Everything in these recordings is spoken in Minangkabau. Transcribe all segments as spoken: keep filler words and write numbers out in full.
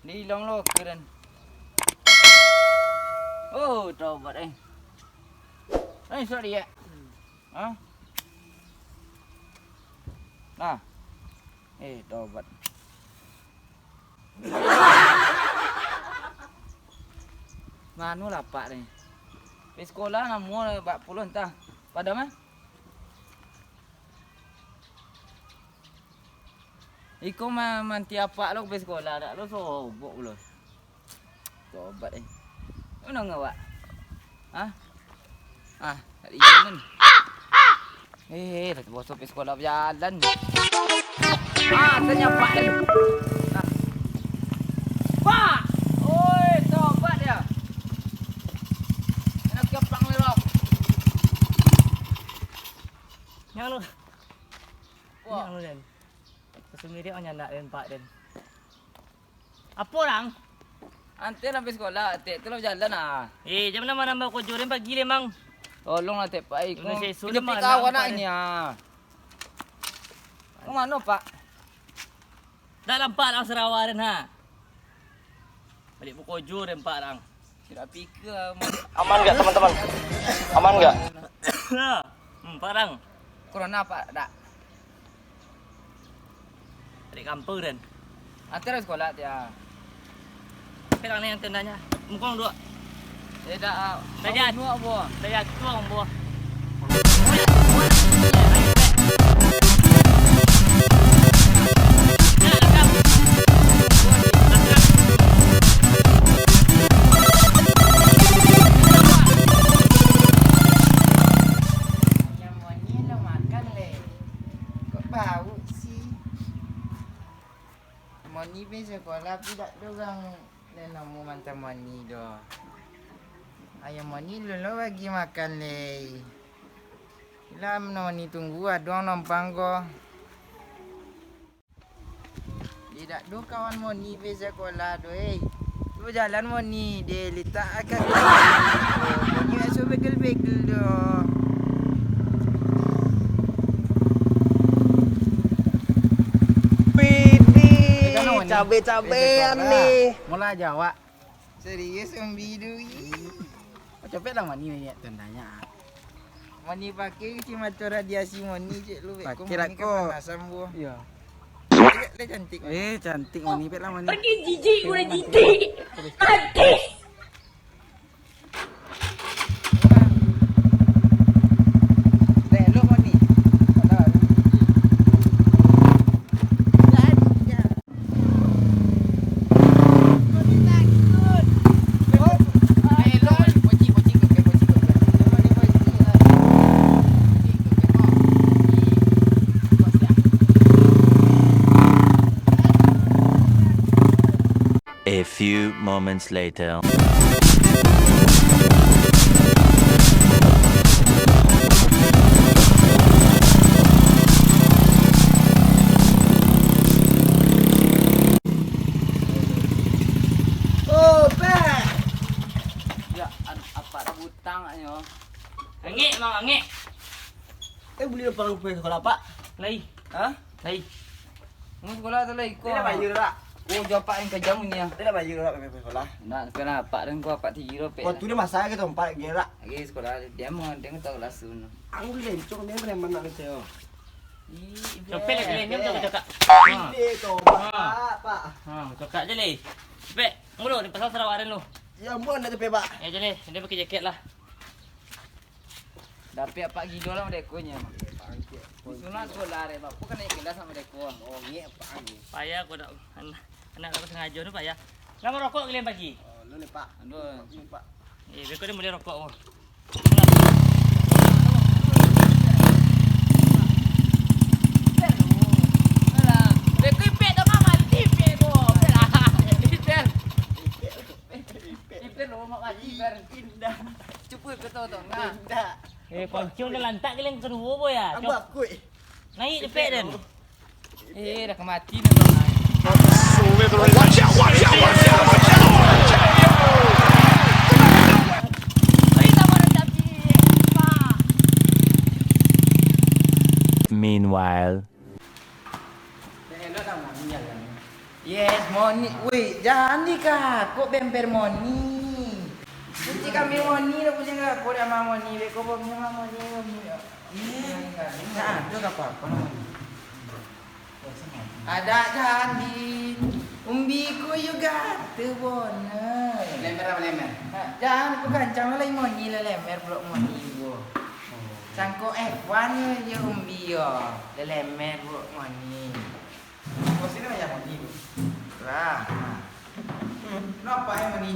Di ilang lo keren. Oh, tobat eh. Eh, sorry ya. Ha? Nah. Eh, tobat. Mano lah apak ni? Pai sikola namo bak pulo entah. Padam ah? Iko ma-, manti apak lo pai sikola, dak lo sobok pulo. Tobat eh. Mano ngawak? Hah? Ah, tak iyo kan? Eh, tak boso pai sikola bajalan. Ah, tanyo apak tadi. Nah. Pak! Oi, tobat dia. Anak kepang ni lo. Yang lo. Wah. Yang lo, Den. Sumiriak manyandak den, Pak, den. Apo, Rang? Ante lah pai sikola, Tek tu lah bajalan ah. Eh, jan nambah-nambah kojo den pagi le, Mang. Tolonglah, Tek, Pak. Iko Indonesia isu kejepit mah, kawan Pak, anaknyo. Ka mano, Pak? Dak nampak lah sarawa den, ha? Baliak bakojo den, Pak, Rang. Tidak pikir, Mang. Aman nggak, teman-teman? Aman nggak? Hmm, Pak, Rang. Corona, Pak, dak? Tarik kampung, Den. Ante lah sikola, Tek, ah. Pegang ni yang tendanya. Mukong dua. Eh, dak, ah. Dah jat-, dah jatuah, boh. Moni lo makan le. Kok bau sih? Moni pai sakolah, tapi dak ado urang nan namo manta Moni doh. Ayo Moni lo bagi makan le. Lah Moni tunggu ado urang numpang ko. Indak doh kawan Moni pai sakolah tu, eh. Tu jalan Moni, dilitak akak. Moni biaso begel-begel tu. Pidi, cabe-cabean ni. Mula jawab. Serius, Om Bidu, ih. Oh, copek lah Moni banyak tu nanya. Moni pakai kacamata radiasi Moni, cek lu, Beko. Pakai lah Moni ko. Kepanasan, buah. Iya. Cek, le cantik, Moni. Eh, cantik Moni, pek lah Moni. Pergi jijik, udah jijik. Cantik. Le, elok Moni. Padahal. A few moments later. Oh, Pak. Ya, an-, apak dah butang agaknyo. Angek, Mang, angek. Eh, buliah numpang pai sakolah, Pak? Lai. Hah? Lai. Mun sakolah tu lai, ko. Dia dah bayar, Pak. Oh, jo apak nan kajam ni, ah. Dia dah bayar, Pak, pai sakolah. Nak, sakolah apak dan ko apak tigo, Pak. Waktu dia masak ke tempat, gerak. Lagi sakolah, dia mau, dia tahu langsung. Anggur lencong, dia boleh menang, saya. Ih, copek lagi lenyap tu, cakak. Ide kau, Pak, Pak. Ha, cakak je, Le. Cepek, mulu, dia pasang sarawa den lu. Ya, ampun, nak cepek, Pak. Ya, je, Le. Dia pakai jaket lah. Dapek apak gilo lah, merdeko nya. Di sunat sekolah, deh, Pak. Bukan naik kelas sama merdeko. Oh, ngek, Pak, ngek. Payah, aku nak, anak, anak aku sengaja tu, payah. Nak merokok kalian pagi? Oh, lu ni, Pak. Aduh. Ini, Pak. Eh, beko dia boleh rokok, oh. Eh, pancing udah lantak ke yang kedua, boy, ya? Abah kuih. Naik cepek, Den. Eh, dah kemati dah, Bang. Meanwhile. Yes, moni. Weh, jan di ka, kok bemper moni. Cuci kami moni, lo punya ka, kok dak ma moni, beko bomnya ma moni, moni. Nah, tu ka apa-apa moni. Ada jan di. Umbi ku juga tu bona. Lemer apa lemer? Jan ku kancang lah moni, lah lemer pulo moni. Sangko F one yo, yo umbi yo. Lah lemer pulo moni. Kau sini banyak moni tu. Lah. Hmm. Kenapa yang moni?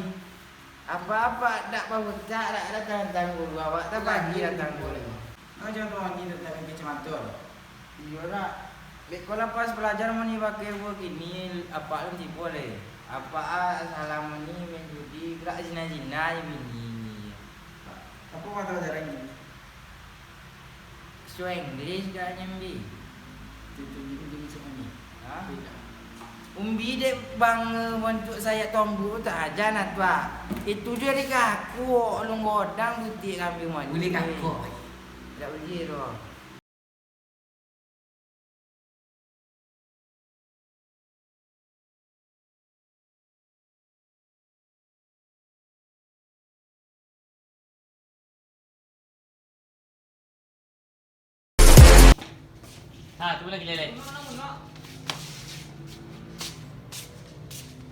Apa-apa dak babucak, dak datang-datang dulu. Awak tu pagi datang dulu. Kau jangan moni datang ke kacamata. Iyo dak. Beko lah pas belajar moni pakai buah kini, apa lu tibo leh. Apa ah, salah moni main judi, gerak zina-zina je bini ni. Apa mata pelajaran ini? Bahasa Inggris dak nyambi. Itu, itu, itu, itu, itu, itu. Hah? Tidak. Umbi dek bang, eh, bantuak sayap tombok tu aja nah tu, ah. Itu je dari kaku, alun godang butik kami mandi. Boleh kakak. Dak boleh doh. Ha, tu lagi lele.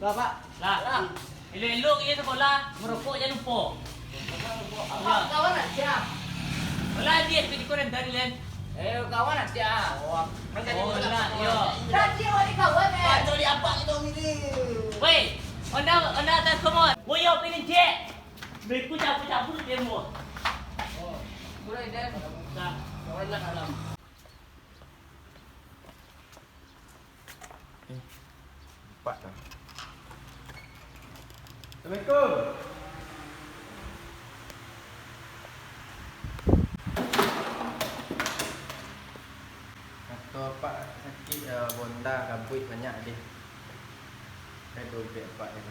Lah, Pak. Lah. Lah. Elok-elok je sekolah, merokok jan lupo. Apa kawan aja? Lah, dia pergi kau dan dari, Len. Eh, kawan aja. Oh, oh, lah, yo. Tadi awak ni kawan, eh. Kacau di apa kita ni? Woi, onda, onda atas komor. Woi, yo, pilih cek. Beriku cabut-cabut dia, mo. Oh, mulai, Dan. Dah. Kawan lah, kawan. Eh, empat dah. Assalamualaikum. Kato apak sakik, eh, bonda, kabuik banyak deh. Saya dobek apak deh.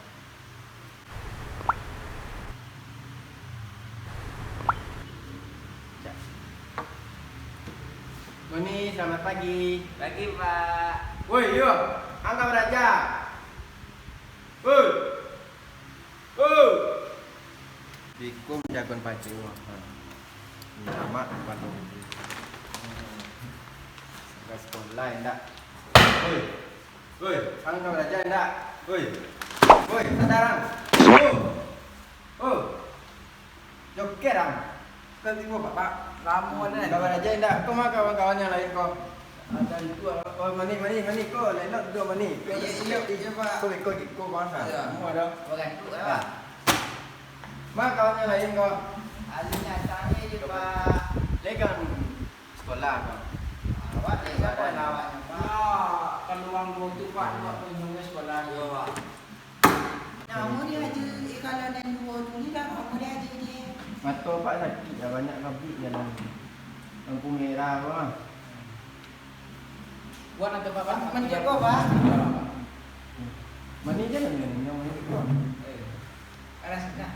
Moni, selamat pagi. Pagi, Pak. Woi, yo, angka baraja. Woi. Woi. Beko jagoan pacu. Ha. Minta maaf kepada ibu. Angka sekolah indak. Woi. Woi, ang ka baraja indak? Woi. Woi, sadar ang. Oh. Oh. Joker ang. Kan tibo, Pak, Pak. Lamo, Pak. Ang ka baraja indak? Ko ma kawan-kawan yang lain ko? Ada itu, ah. Oh, mani, mani, mani ko. Lain nak duduk mani. Ko, iya, iya, iya, Pak. Ko, ko, ko, ko, Pak. Iya. Semua ada. Orang tu, Pak. Ma kawan yang lain ko? Alun datang je, Pak. Legang. Sekolah, Bang. Awak ni siapa lah awak ni, Pak? Nah, peluang duo tu, Pak, buat kunjung ke sekolah ni, Pak. Namo dia aja, eh, kalau nan duo tu ni dah lamo dia aja ni. Mato Pak sakik dah, banyak kabik jalan. Lampu merah, Bang. Buat nanti, Pak, Pak. Mencukup, Pak. Mani je lah, ni, ni, ni, ni. Eh, alas, nah.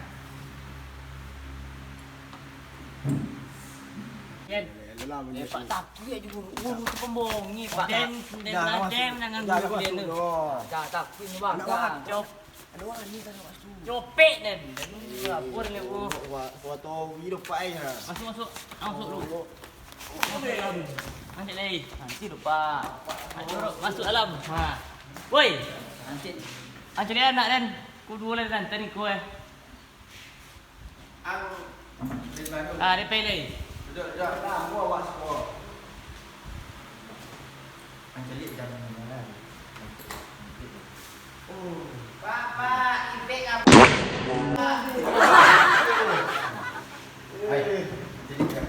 Yan. Eh, Pak, takui aja guru. Guru tu pembohongi, Pak. Den, den, dah, den, masuk. Jangan dah guru masuk den tu. Dah. Dah, takui ni, Bang. Anak dah. Cop. Aduh, ni kan masuk. Copek den. Den lapor ni, Bu. Gua, gua, gua tahu hidup, Pak, eh. Masuk, masuk. Masuk dulu. Oh. Masuk lagi. Nanti lupa. Masuk, masuk dalam. Ha. Woi. Nanti. Nanti dia anak den. Ku dua lah den. Tadi ku, eh. Ang, di Bandung. Ah, di Pele. Duduk, duduk. Lamo awak siko. Ang caliak jam limo lah. Oh. Pak, Pak, ipek apa? Hai, ang caliak jam.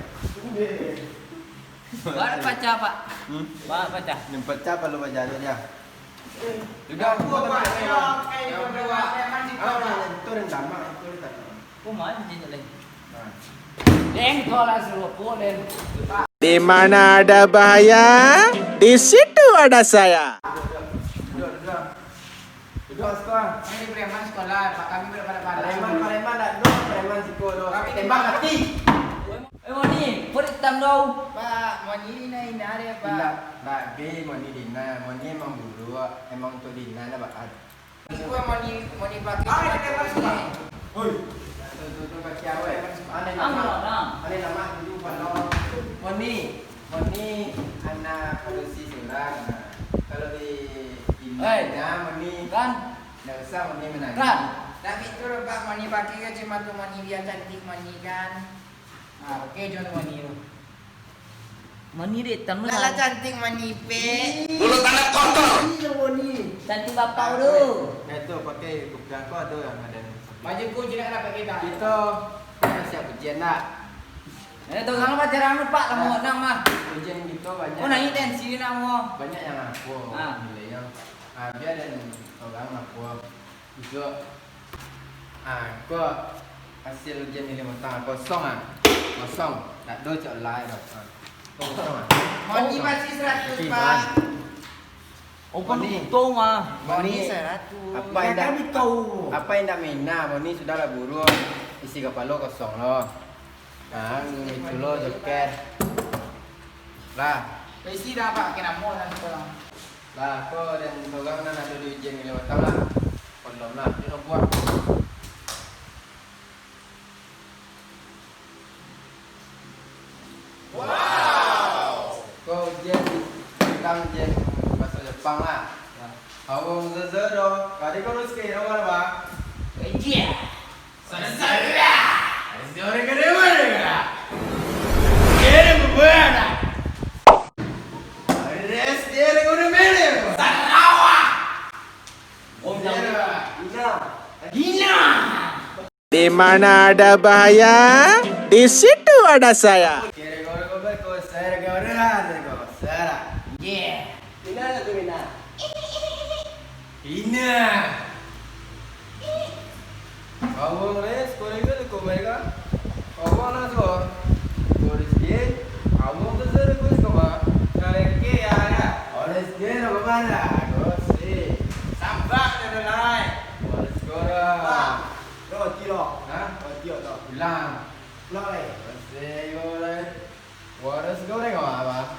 Baru pacah, Pak. Hmm? Baru pacah. Nan pacah kalau bajalan dia. Sudah, aku tak payah. Yang kedua, preman sih, ah, Pak. Itu rendam, ah, itu rendam. Kok mana dia tak lain? Nah. Deng, kau lah suruh aku, Deng. Di mana ada bahaya, di situ ada saya. Duduk, duduk. Duduk, sekolah. Ini preman sekolah, Pak. Kami pada pandai. Preman, preman tak duduk, preman siko duduk. Tapi tembak mati. Eh, Moni, perut hitam kau. Pak, Moni ni Ina deh, Pak. Indak, bagai moni dina, moni emang buluak, emang untuak dina, ndak baa. Iko moni, moni pakai. Ah, cuma iko tu moni. Hoi. Tu, tu, tu, kaki awak, aneh Ang lamah. Orang. Aneh lamah dulu, Pak, no. Moni, moni anak padusi surang. Nah, kalau di, di Hei. Nah, moni. Kan? Ndak usah moni manangih. Kan? Tapi tu, Pak, moni pakai kacamata moni, bia cantik moni, kan? Ah, oke, jo moni tu. Moni dek tamu. Alah, cantik moni, Pek. Mulut anak kotor. Iyo, moni. Cantik bapak tu. Nah, itu pakai kupiah ko ado yang ado. Baju ko jinak dapat kita. Kita siap ujian dak? Eh, tu kan pacaran, Pak, lamo nang mah. Ujian kita banyak. Oh, naik tensi nak mo. Banyak yang aku Ah. nilai yang. Ah, bia den orang aku. Iduak. Ah, ko hasil ujian nilai mantang kosong ah. Kosong. Tak do cok lai doh. Ah. Kosong ah. Moni masih seratus, Pak. Opan Moni. Untung ah. Moni Moni seratus. Apa Ya, indak, kami tahu. Apa indak mina, Moni sudahlah buruak. Isi kapalo kosong lo. Nah, itu lo joker. Lah. Isi dah, Pak, kena mo lah kita. Lah, ko den sorang nan ado di ujian nilai mantang lah. Kondom lah, di buah. Wow. Ko ujian, tentang ujian bahaso Jepang lah. Ya. Hawong zezero, kadi ko ruski, hawong apa? Iya. Saudara, saudara kedua negara. Kira bebuana. Res dia negara mele. Sarawa. Om Jara. Ina. Ina. Di mana ada bahaya, di situ ada saya. Kira gore gobe ko saya gore ko saya. Yeah. Ina tu Ina. Ina. Awang res, kolega de kolega. Awang na so. Koris ke, awang tu sere koris kama. Kare ke ya ya. Oris ke na kama na. Kosi. Sambak na de lai. Oris kora. Roti lo. Hah? Roti lo. Pulang. Pulang lai. Kosi, korai. Waras goreng apa?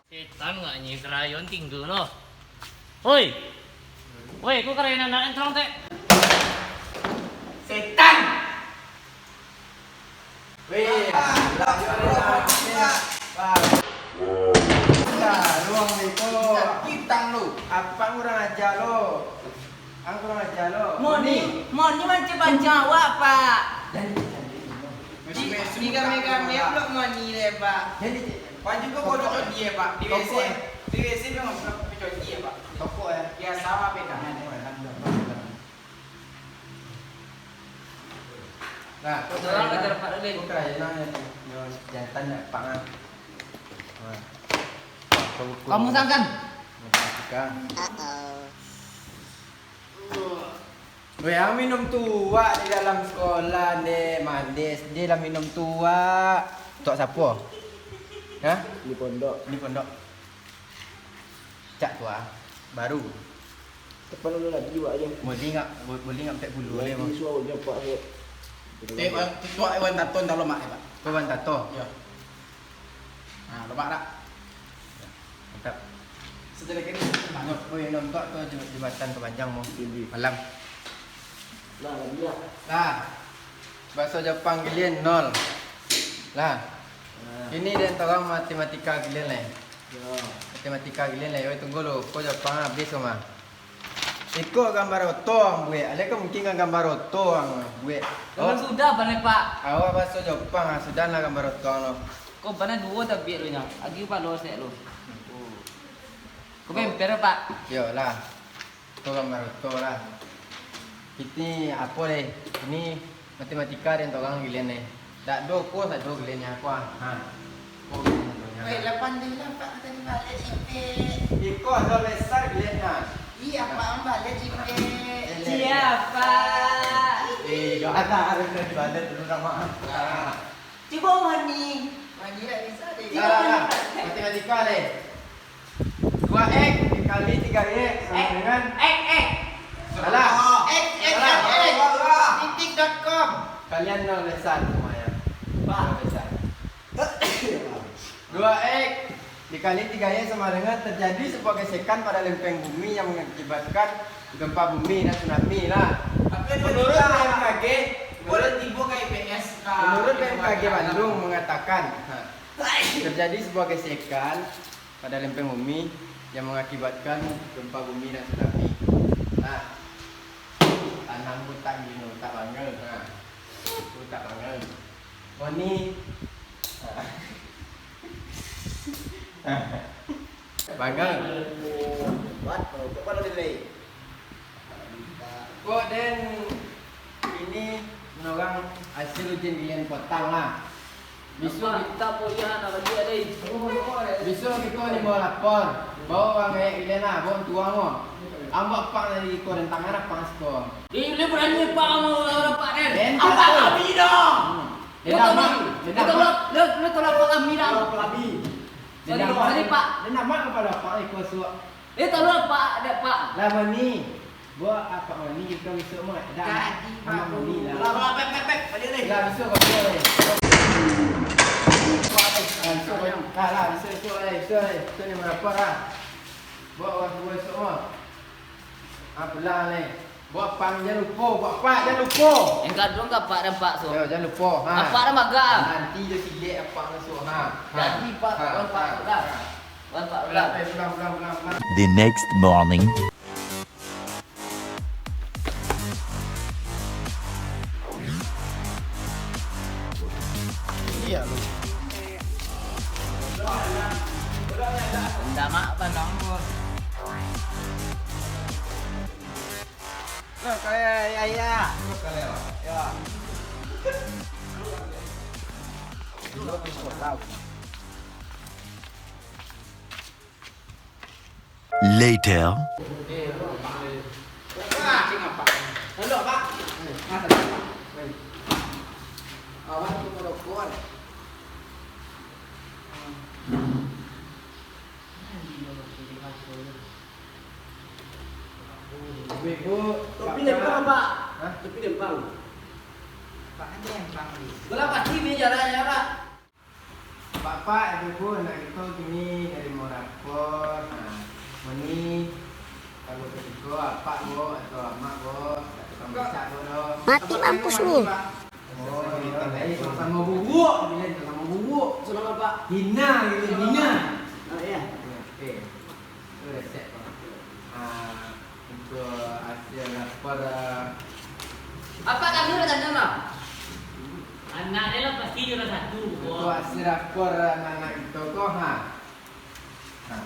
Setan ngak nyi karayon tingga no. Hoi! Hoi, ko karayon anak entrong tek? Setan! Weh, lah, lah, lah, lah, lah. Lah, ruang itu. Bintang lu. Apa kurang ajar lo? Ang kurang ajar lo. Moni, Moni mancing-mancing awak, Pak. Jadi, jadi, jadi. Di, di kami-kami pula Moni deh, Pak. Jadi, jadi. Baju kau bodoh dia, Pak. Di W C, di W C memang sudah kau coli ya, Pak. Tokok ya. Biasa apa beda? Nah, kau salah ajar Pak Rubin. Kau kira ya, nah, ya, ya, jantan ya, Pak, ah. Nah. Kamu sangkan? Kau sangkan. Weh, ang minum tuak di dalam sekolah, dek, manis. Dia lah minum tuak. Tuak siapa? Hah? Di pondok. Di pondok. Cak tuak. Baru. Tepan dulu lagi, buat aja. Boleh ngak, bo-, boleh ngak pek puluh leh, Bang? Suau je, Pak, tu. Tek, Bang, tuak, eh, Bang Tato, entah lo mak, eh, Pak. Kau Bang Tato? Ya. Nah, lo mak dak? Mantap. Sejarah kini, Bang. Nyok, weh, nonton tu ju-, jembatan kepanjang mau. Tinggi. Malam. Nah, lagi lah. Nah. Bahasa Jepang gilian nol. Lah. Nah. Ini dia orang matematika gilian leh. Ya. Matematika gilian leh. Weh, tunggu lu. Kau Jepang habis kau mah. Iko gambar oto ang buek. Alai ko mungkin kan gambar oto ang buek. Gambar sudah, Bang, Pak. Awak baso Jopang, ah, sudah lah gambar oto ang lo. Ko bana duo tabiak lo nyo. Agi palo sek lo. Ko bemper, Pak. Yo lah. Ko gambar oto lah. Kini apo deh? Ini Matematika den torang gilian eh. Dak do ko sado gilian nyo ko ah. Ha. Ko gilian nyo. Weh, lapan deh lah, Pak, tadi balik Ipek. Iko ado besar gilian nyo. Ih, Apak ang balik Ipek. Cia, Pak. Eh, dak ado, ado tadi balik dulu nama. Nah. Cubo mani. Mani dak bisa deh. Cubo mani, Pak. Matematika deh. Dua X dikali tiga Y sama dengan X, X. Salah. X, X, Salah. X, X. Titik dot com. Kalian nol besar semuanya. Pak. Nol besar. Dua X Kali tiga G sama dengan terjadi sebuah gesekan pada lempeng bumi yang mengakibatkan gempa bumi dan tsunami lah. Tapi ada Menurut cerita. B M K G, Boleh tiba ka I P S ka Menurut B M K G Bandung mengatakan, ha, terjadi sebuah gesekan pada lempeng bumi yang mengakibatkan gempa bumi dan tsunami. Nah, tanah pun tak gino, tak bangga. Nah, tu tak bangga. Moni. Bangga. Buat, buat, buat, buat. Kok den ini menorang hasil ujian gilian potang lah. Biso Apa? Kita po iya nak bagi ada. Biso kito ni mau lapor. Bawa uang gaek gilian lah, bawa tuang mo. Ambak pang dari iko dan tangan apa siko. Eh, lu berani pak mau orang pak kan? Den Apa tak tahu. Kami dah? Hmm. Lu tahu Dendaman, lah. Lu tahu dendaman. Lah. Lu, lu tahu lah pak kami dah. Apa kami? Sorry, Dendaman. Sorry, Pak. Dendaman kepala pak iko suak. Eh, tolong, Pak, ada, Pak. Lah, Moni. Buat apa Moni kita besok, Mat? Dah. Jadi, Amat Pak. Moni lah. Lah, lah, pek, pek, pek. Balik lagi. Lah, besok kau boleh. Lah, besok kau. Lah, lah, besok, besok, eh, besok, eh. Besok ni berapa lah? Buat orang tua besok, Mat. Ah, pulang ni. Buat pang jan lupo, buat pak jan lupo. Yang gadong ka pak dan pak so. Yo, jan lupo. Ha. Apak dan maga. Nanti jo silek apak masuk. Ha. Ha. Jadi pak, Ha. Pak, Ha. Pak. Pak, Pak, Pulang, Pak. eh, pulang, pulang, pulang, pulang. The next morning. Iya lu. Ndak mak pandang, Bos. Nah, kayak ya, ya. Ya. Later. Tapi lempang, Pak. Hah? Tapi lempang. Pak, kan lempang ni. Bola pasti ni jalan ya, Pak. Bapak, Ibu, anak kito kini dari Morapor. Nah, Moni, kalau ketigo, apak, Bo, atau amak, Bo, atau tukang becak, Bo, doh. Mati mampus lu. Oh, iya, iya, sama-sama buruk, bila sama buruk. Sama apa? Hina, gitu, hina. Oh, iya. Oke. Itu resep, Pak. Ah, untuk hasil rapor, ah, Apa kamu dah tanya, Bang? Anak dia lah pasti juara satu. Untuk hasil rapor anak-anak itu, kok, ha? Ha.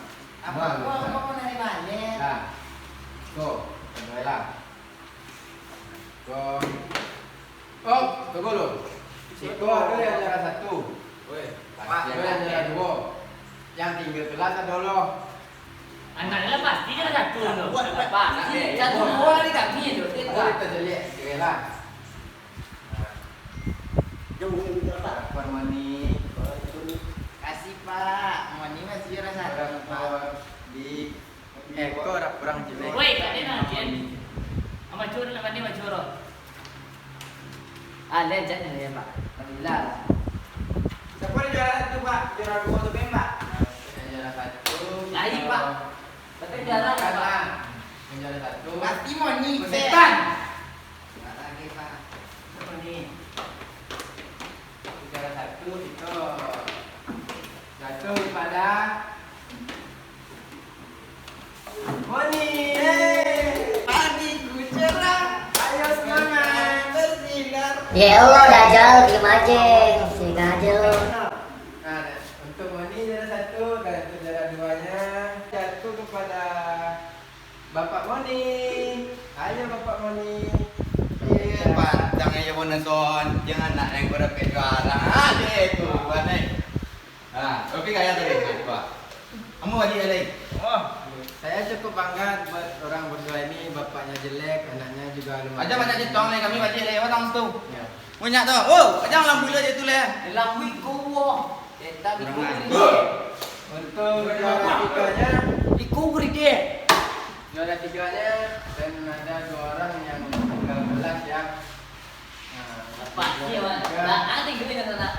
Apa Bang, kau, ha. Kau mau dari mana? Ha. Kok, tunggulah. Kok. Oh, tunggu lu. Iko ado yang juara satu. Weh, ado yang juara duo. Yang tingga kelas ado lo. Anak lah pasti juara satu lo. Pasti. Satu duo dari kami tu. Oh, kita celiak, kira lah. Jom, jom, jom, Pak. Lapor Moni. Kasih, Pak. Moni masih juara satu, Pak. Di Eh, kau dah kurang jelek. Woi, tak ada nak, Jen. Amat cur nak mandi, amat cur. Ah, lejat ni, ya, Pak. Alhamdulillah. Siapa yang juara satu, Pak? Juara dua tu, Pak? Yang juara satu. Lain, Pak. Betul juara, Pak. Yang juara satu. Pasti Moni, Setan. Enggak lagi, Pak. Siapa ni? Juara satu itu jatuh kepada Moni. Yeay. Padiku cerah. Ayo semangat. Bersinar. Ya Allah, Dajjal, diem aja. Sengaja lo. Nah, untuk Moni juara satu dan untuk juara duanya jatuh kepada Bapak Moni. Ayo, Bapak Moni. Eh, pantang ayo, Bonason. Jangan nak yang kau dapat juara. Ah, dia tu, bukan, eh. Ah, tapi kaya tadi, Pak. Kamu balik, Alai. Oh. Saya cukup bangga buat orang berdua ini, bapaknya jelek, anaknya juga lumayan. Aja banyak ditong, Alai. Kami balik, Alai. Apa tong tu? Ya. Banyak tu. Oh, jangan lampu aja tu, Alai. Lampu gua. Untuk juara tiganya, Iku gede. Juara tiganya, dan ada dua orang yang tinggal kelas, ya. Nah, Pasti, juara Wan. Tiga. Nah, nanti gede kan, Nak?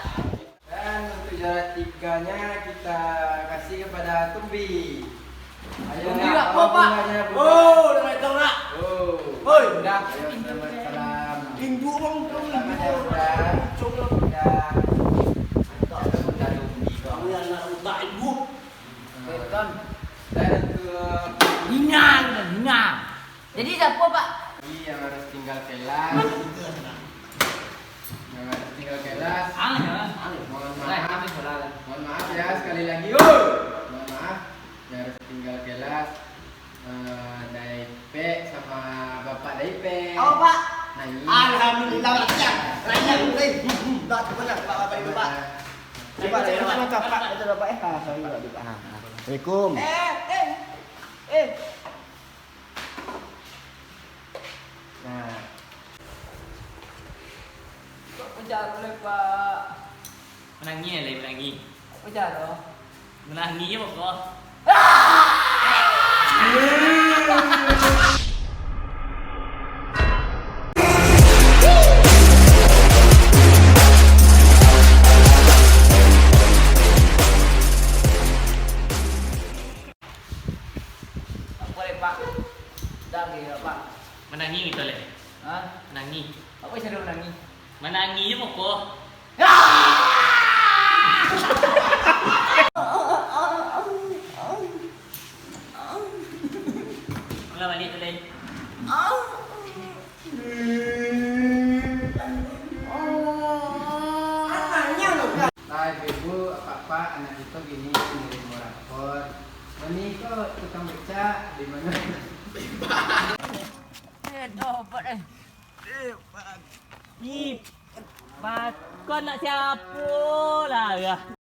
Dan untuk Juara tiganya kita kasih kepada Tumbi. Ayo, Tumbi nak, apa, Pak? Bunganya, bunga. Oh, udah naik tong, nak. Oh. Hoi. Udah. Ayo, selamat salam. Induk, Bang, Bang, selamat induk. Ya, udah. Udah. Udah, Tumbi, Bang. Kamu yang nak utak induk. Hmm. Beton. Dan untuk Hina, Hina. Jadi siapa, Pak? Jadi yang harus tinggal kelas. Yang harus tinggal kelas. Angin, ya? Angin. Mohon maaf. Angin, salah. Mohon maaf ya, sekali lagi. Woi! Mohon maaf. Yang harus tinggal kelas, eh, Daipek sama Bapak Daipek. Apa, Pak? Nah, ini. Alhamdulillah, Pak. Ya. Raya, mulai. Hmm, hmm. Dah, coba dah, Pak, Bapak, Ibu, Pak. Coba, coba, coba, Pak. Coba, Pak. Eh, ah, sorry, Pak. Ah, ah. Assalamualaikum. Eh, eh, eh. Nah. Kok pecah boleh, Pak? Manangih lai, manangih. Kok pecah tu? Manangih je pokok. Apa le, Pak? Dah, gila, Pak. Manangih kito le. Hah? Manangih. Apa isi manangih? Manangih je pokok. Ulah balik tu le. Bapak, Ibu, Apak-apak, anak kito kini manarimo rapot. Mani ko tukang becak, di mano? Eh, tobat, eh. Ih, Pak, kau nak siapo lah, ya?